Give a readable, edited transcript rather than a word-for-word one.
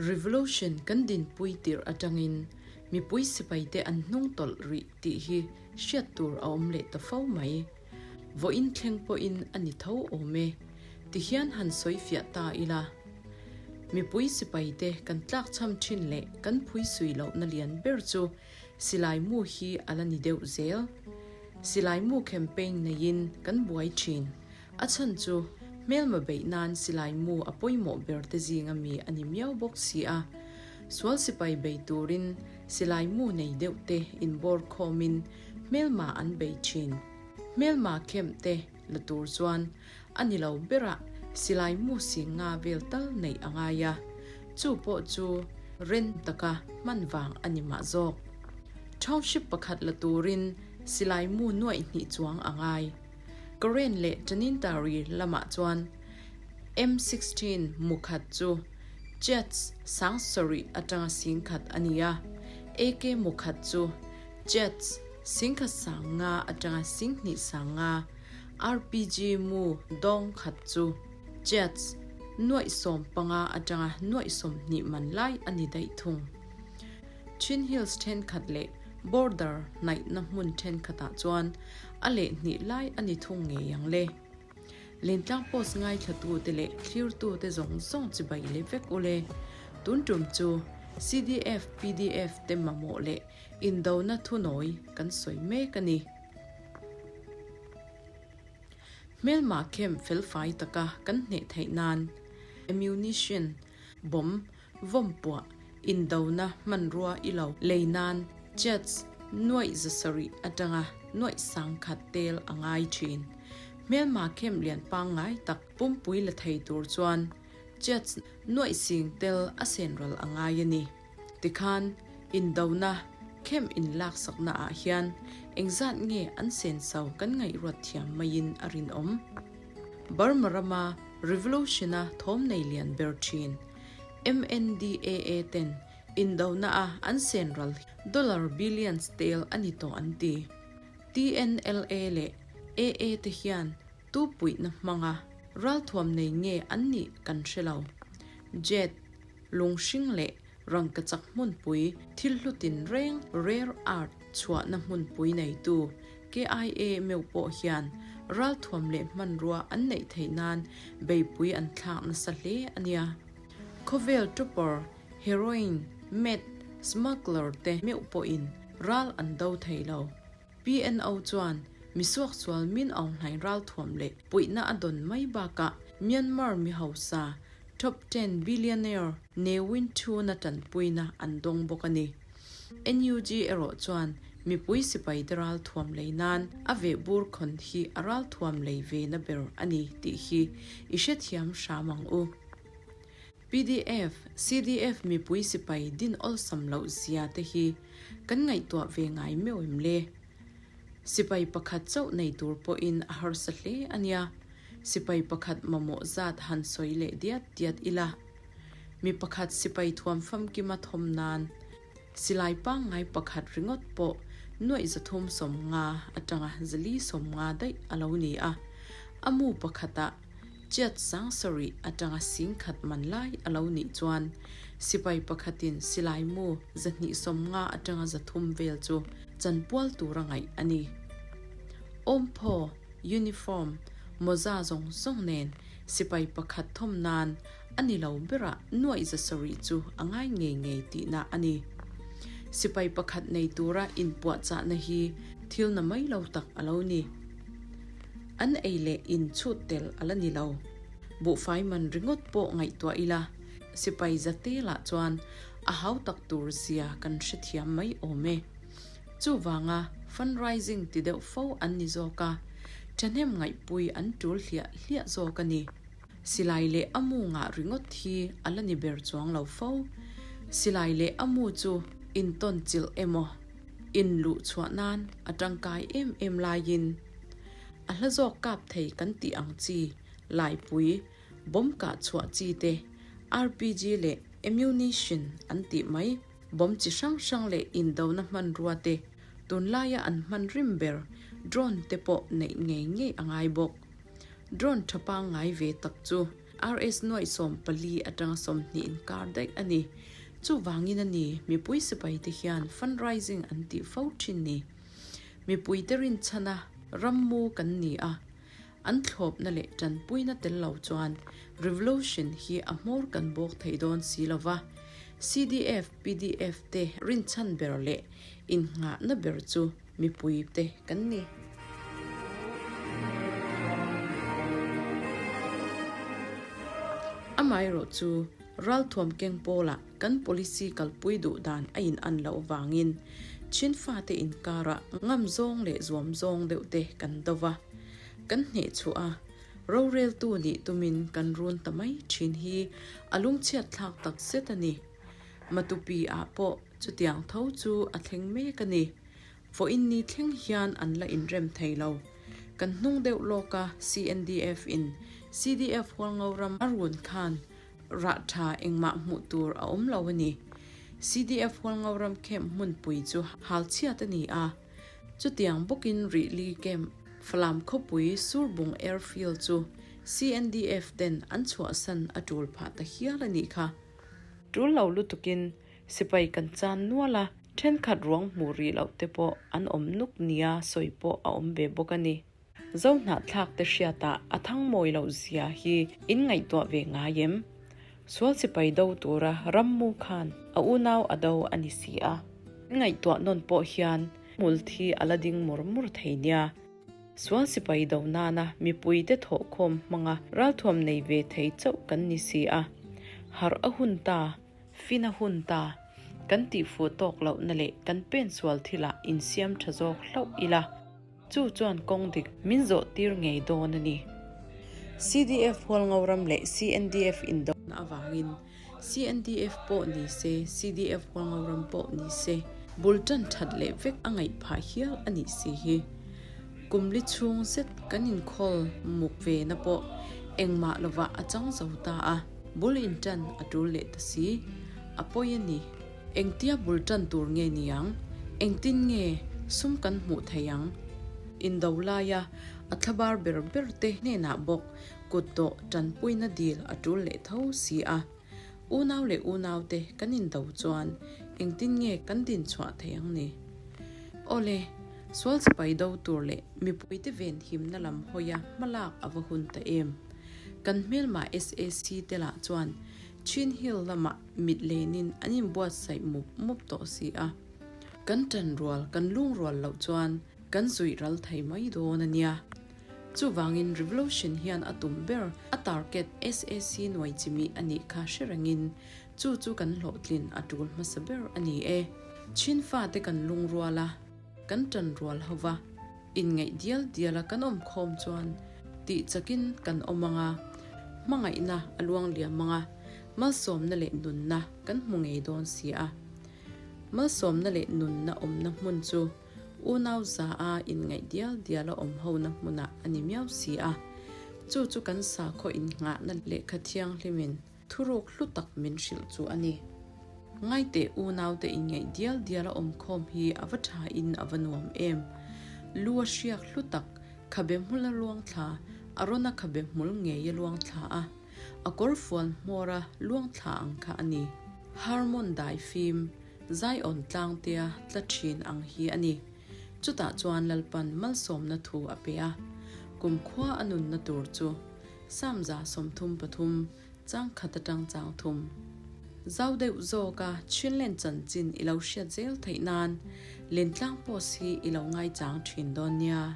Revolution kan dinpui tirh atangin mipui sipaite an hnung tawlh rih tih hi hriat tur a awm leh ta fo mai. Vawiin thleng pawhin a ni tho awm e. Tihian han sawi fiah ta ila. Mipui sipaite kan tlakchham thin leh kan phuisui lohna lian ber chu silai mu hi a la ni deuh zel. Silai mu campaign neiin kan buai thin. A chhan chu hmelma beih nan silai mu a pawimawh ber te zinga mi a ni miau bawk si a. Sual sipai bei turin silai mu nei deuh te inbawr khawmin hmelma an bei thin. Hmelma camp te la tur chuan a ni lo berah silai mu sing nga vel tal neih a ngai a, chu pawh chu ren taka hman vang a ni mah zawk. Township pakhat la turin silai mu nuaih hnih chuang a ngai. Karen leh Tanintari lamah chuan M16 mu khat chu Jets sang sarih atanga sing khat a ni a, AK mu khat chu Jets singkhat sang nga atanga singhnih sang nga, RPG mu dawng khat chu Jets nuaih 15 atanga nuaih 20 man lai a ni daih thung. Chin Hills thenkhat leh border hnaihna hmun thenkhatah chuan a leh hnih lai a ni thung ngei ang le. Lentlang post ngaithlatute leh thlirtute zawng zawng chibai leh vek ule. Tun tum chu CDF, pdf te mamawh leh Indona thunawi kan sawi mek a ni. Hmelma khem felfai taka kan hneh theih nan ammunition, bomb, vawmpuah, indona hmanrua i lo lei nan jets nuaih 700 atanga nuaih 10,000 tel a ngai thin. Hmelma khem lian pangngai tak pumpui la thei tur chuan jets nuaih sing tel a senral a ngai a ni. Tikhan, indona khem inlaksakna ah hian engzat nge an senso kan ngaihruat thiam maiin a rinawm. Burma rama revolution-a thawm nei lian ber thin MNDAA ten indona a an senral dollar billions tel a ni tawh an ti. TNLA leh AA te hian tu puihna hmanga ralthuam nei nge an nih kan hre lo. Jet. Lunghring leh rangkachak hmunpui thil hlu tinreng rare art chhuahna hmunpui neitu KIA meuh pawh hian ralthuam leh hmanrua an neih theih nan beipui an thlak nasa hle a nia. Khawvel topper, heroin, meth, smuggler te meuh pawhin ral an do thei lo. PNO chuan misuaksual min aunghnai ralthuam leh puihna a dawn mai bakah Myanmar mi hausa Top ten billionaire Ne Win Htun-a tanpuina an dawng bawk a ni. NUG erawh chuan mipui sipaite ralthuam lei nan a vehbur khawn hi a ralthuam lei ve na ber a ni tih hi i hrethiam hram ang u. Pdf, CDF mipui sipai din awlsam loh zia te hi kan ngaihtuah ve ngai meuh em le? Sipai pakhat chauh nei tur pawhin a harsa hle a nia. Sipai pakhat mamawh zat han sawi leh diat diat ila. Mi pakhat sipai thuam famkima thawm nan silai pangngai pakhat ringawt pawh nuaih 350 atanga 450 daih a lo ni a. A mu pakhatah chiat 7000 atanga 10,000 man lai a lo nih chuan sipai pakhatin silai mu 250 atanga 300 vel chu chanpual tura ngaih a ni. Awmphaw. Uniform, mawza zawng zawng nen sipai pakhat thawm nan a ni lo berah nuaih 700 chu a ngai ngei ngei tihna a ni. Sipai pakhat nei tura inpuahchahna hi thil na mai lo tak a lo ni. An ei leh in chhut tel a la ni lo. Buhfai man ringawt pawh ngaihtuah ila, sipai zatelah chuan a hautak tur zia kan hrethiam mai awm e. Chuvanga fundraising ti deuh fo an ni zawk a, thahnem ngaihpui an tul hliah hliah zawk a ni. Silai leh a mu ngah ringawt hi a la ni ber chuang lo fo. Silai leh a mu chu intawn chilh emaw, inluh chhuah nan a tangkai em em laiin a hla zawk kap thei kan tih ang chi laipui bomb kah chhuah chi te, RPG leh ammunition an tih mai. Bomb chi hrang hrang leh indona hmanrua te, tunlaia an hman rim ber drone te pawh neih ngei ngei a ngai bawk. Drone tha pangngai ve tak chu. RS nuaih 14 atanga 20 inkar daih a ni. Chuvangin a ni, mipui sipaite hian fundraising an tih fo thin ni. Mipuite rinchhana rammu kan ni a, an thlawpna leh tanpuina tel lo chuan revolution hi a hmawr kan bawk thei dawn si lo va. CDF, pdf te rinchhan ber leh innghahna ber chu mipui te kan ni. Amaherawh chu ralthuam keng pawlah kan policy kalpui duh dan a in an loh vangin Chin fate inkarah ngam zawng leh zuam zawng deuh te kan do va, kan hneh chhuah a, roreltu nih tumin kan run ta mai thin hi a lungchhiat thlak tak zet a ni. Matupi ah pawh chutiang tho chu a thleng mek a ni. Vawiin ni thleng hian an la inrem thei lo. Kan hnung deuh lawk a CNDF in CDF Hualngo ram a run khan Rah tha engmah hmuh tur a awm lo a ni. CDF Hualngo ram camp hmunpui chu hal chhiat a ni a. Chutiang bawkin Rihli camp, Falam khawpui Surbung Airfield chu CNDF ten an chhuahsan a tul phah ta hial a nih kha. Tul lo lutukin sipai kan chan nual a, thenkhat ruang hmuh rih loh te pawh an awm nuk nia sawi pawh a awm ve bawk a ni. Zohnahthlak te hriatah a thang mawi loh zia hi in ngaihtuah ve ngai em? Sual sipai do tura rammu khan a unau a do a ni si a. In ngaihtuah nawn pawh hian hmul thi a la ding mur mur thei nia. Sual sipai do nana mipui te thawhkhawm hmanga ralthuam nei ve thei chauh kan ni si a. Harh a hun ta, fin a hun ta, kan tihfuh tawk lohna leh kan pen sual thilah insiam tha zawk hlauh ila. Chu chuan kawng dik min zawh tir ngei dawn a ni. CDF Hualngo ram leh CNDF indona avangin CNDF pawh ni se, CDF Hualngo ram pawh ni se, bul tan that leh vek a ngaih phah hial a nih si hi. Kum li chhung zet kan inkhawl muk ve na pawh engmah lovah a chang zo ta a, bul intan a tul leh ta si. A pawi a ni. Engtia bul tan tur nge niang? Engtin nge sum kan hmuh thei ang? Indo laia a thlabar ber ber te hnenah bawk kut dawh tanpuina dil a tul leh tho si a. Unau leh unau te kan indo chuan engtin nge kan din chhuah thei ang ni? Awle, sual sipai do tur leh mipuite venhimna lam hawia hmalak a va hun ta em? Kan hmelma SAC te lah chuan Chin Hill lamah Mit lenin an inbuatsaih mup mup tawh si a. Kan ṭan rual, kan lung rual loh chuan kan zuih ral thei mai dawn a nia. Chuvangin Revolution hian a tum ber a target SAC nuai chimih a nih kha hre rengin chu chu kan hlawhtlin a ṭul hmasa ber a ni e. Chin fate kan lung rual a, kan ṭan rual ho va. Inngaih dial diala kan awm khawm chuan tih chakin kan awm ang a, hmangaihna a luang liam ang a, malsawmna leh nunna kan hmu ngei dawn si a. Malsawmna leh nunna awmna hmun chu unau za a inngaih dial diala awm hona hmunah a ni miau si a. Chu chu kan sakhaw innghahna lehkha thianghlimin Thuruk hlu tak min hrilh chu a ni. Ngaiteh unaute inngaih dial dial a awmkhawm hi a va tha in a va nuam em. Lu a hriak hlu tak, khabe hmul a luang thla, a rawn a khabe hmul ngei a luang thla a, a kawr fual hmawr a luang thla ang kha a ni. Harmon dai fim, Zion tlangtea tla thin ang hi a ni. Chutah chuan Lalpan malsawmna thu a pe a, kumkhua a nunna tur chu Samza 33, chang khat atang chang thum. Zau deuh zawka Chinlen chanchin i lo hriat zel theih nan Lentlang Post hi i lo ngaichang thin dawn nia.